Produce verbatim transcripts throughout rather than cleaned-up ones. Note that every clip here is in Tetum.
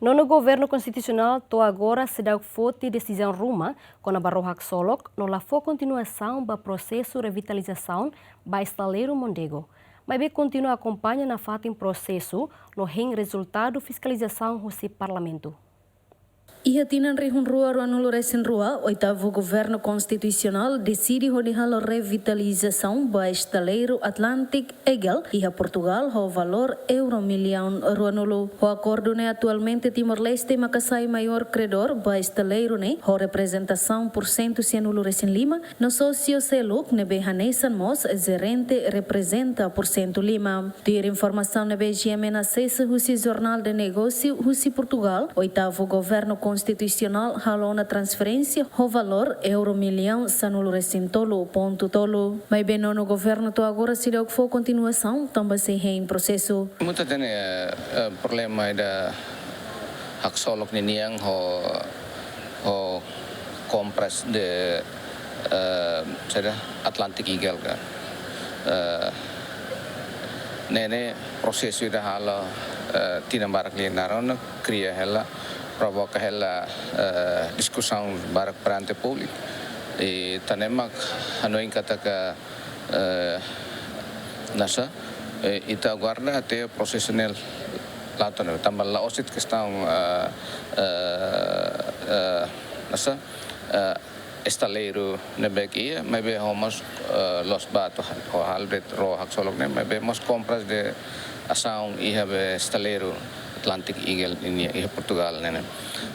Nono Governu Konstitusionál to'o agora seidauk foti desizaun ruma kona-ba ró haksolok no la fó kontinuasaun ba prosesu revitalizasaun ba estaleiru Mondego. Maibé kontinua akompaña nafatin prosesu no hein rezultadu fiskalizasaun husi Parlamentu. Iha tinan rihun rua ruanulu-resin-rua, oitavu Governu Konstitusionál deside hodi halo revitalizasaun ba estaleiru Atlantic Eagle iha Portugal ho valór euro millaun ruanulu. Ho akordu ne'e atualmente Timor-Leste maka sai maiór kredór ba estaleiru ne'e ho reprezentasaun pursentu sianulu-resin-lima, no sósiu seluk ne'ebé hanesan mós jerente reprezenta pursentu lima. Tuir informasaun ne'ebé GMN asesa husi Jornál de Negósiu husi Portugal, oitavu Governu Konstitusionál halo ona transferénsia ho valór euro millaun sanulu-resin-tolu pontu tolu. Maibé Nono Governu to'o agora seidauk fó kontinuasaun tanba sei hein prosesu. Muita tene, eh, eh, problema ida haksolok ninian ho, ho kompras de, eh, saida, Atlantic Eagle ka. Eh, ne'e ne'e prosesu ida halo, eh, tinan barak liu naran ona kria hela, provoka hela, eh, diskusaun barak perante públiku. I ita ne'e mak hanoin katak, eh, nasa, eh, ita aguarda até prosesu ne'e la'o to'o ne'e, tanba la'ós de'it kestaun, eh, eh, eh, nasa, eh, estaleiru ne'ebé ke iha, maibé ho mós, eh, loos ba atu ha-, ho halo de'it ró haksolok ne'e, maibé mós kompras de asaun iha be estaleiru Atlantic Eagle nian iha Portugal ne'e ne'e.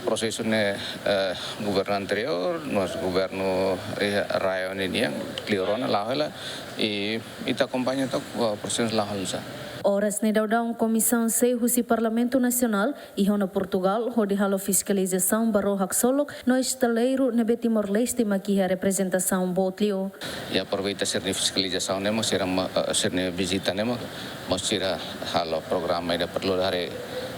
Prosesu ne'e, eh, governu anteriór, no mós governu iha RAEOA ninian, kleur ona la'o hela, i ita akompaña to'o, eh, prosesu la'o hela nusá. Oras ne'e daudaun Komisaun C husi Parlamentu Nasionál iha ona Portugal hodi halo fiskalizasaun ba ró haksolok no estaleiru ne'ebé Timor-Leste mak iha reprezentasaun boot liu. I aproveita sira-nia fiskalizasaun ne'e mós sira ma-, eh, sira-nia vizita ne'e mós, mós sira halo programa ida perlu haree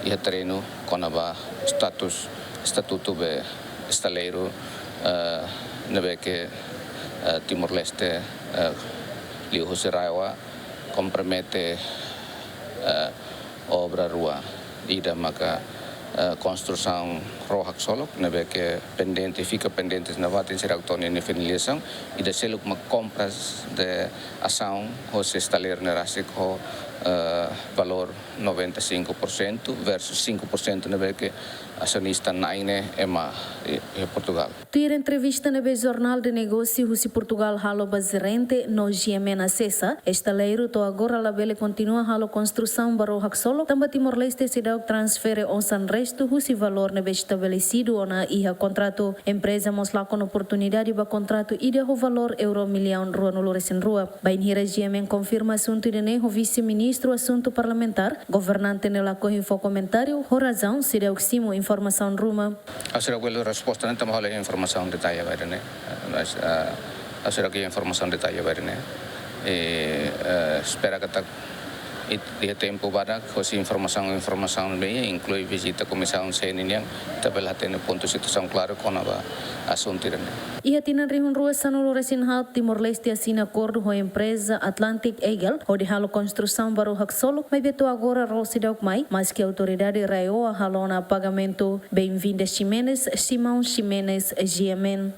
iha terrenu kona-ba status, estatutu be estaleiru, eh, ne'ebé ke, eh, Timor-Leste, eh, liuhusi RAEOA kompromete, eh, obra rua. Ida maka, eh, konstrusaun ró haksolok ne'ebé ke pendente, fika pendente nafatin seidauk to'o ninia finalizasaun. Ida seluk mak kompras de asaun hosi estaleiru ne'e rasik ho, eh, valór noventa e cinco por cento versus cinco por cento ne'ebé ke asionista na'in ne'e ema i, i Portugal. Tuir entrevista ne'ebé Jornál de Negósiu husi Portugal halo ba jerente no GMN asesa, estaleiru to'o agora labele kontinua halo konstrusaun ba ró haksolok, tanba Timor-Leste seidauk transfere osan restu husi valór ne'ebé estabelesidu ona iha kontratu. Empreza mós lakon oportunidade ba kontratu ida ho valór euro millaun ruanulu-resin-rua. Bainhira GMN konfirma asuntu ida-ne'e ho Vise-Ministru Asuntu Parlamentár, governante ne'e lakohi fó komentáriu ho razaun seidauk simu informasaun ruma. Ha'u seidauk bele resposta ne'e tanba ha'u la iha informasaun detalle ba ida-ne'e. Mas, eh, ha'u seidauk iha informasaun detalle ba ida-ne'e. I, eh, espera katak iha tempu badak, hosi informasaun, informasaun ne'ebé iha, inklui vizita Komisaun C ninian, ita bele hatene pontu situasaun klaru kona-ba asuntu ida-ne'e. Iha tinan rihun rua sanulu-resin-haat, Timor-Leste asina akordu ho empreza Atlantic Eagle hodi halo konstrusaun ba ró haksolok, maibé to'o agora ró seidauk mai, maski autoridade RAEOA halo ona pagamentu. Benvinda Ximenes, Simão Ximenes, GMN.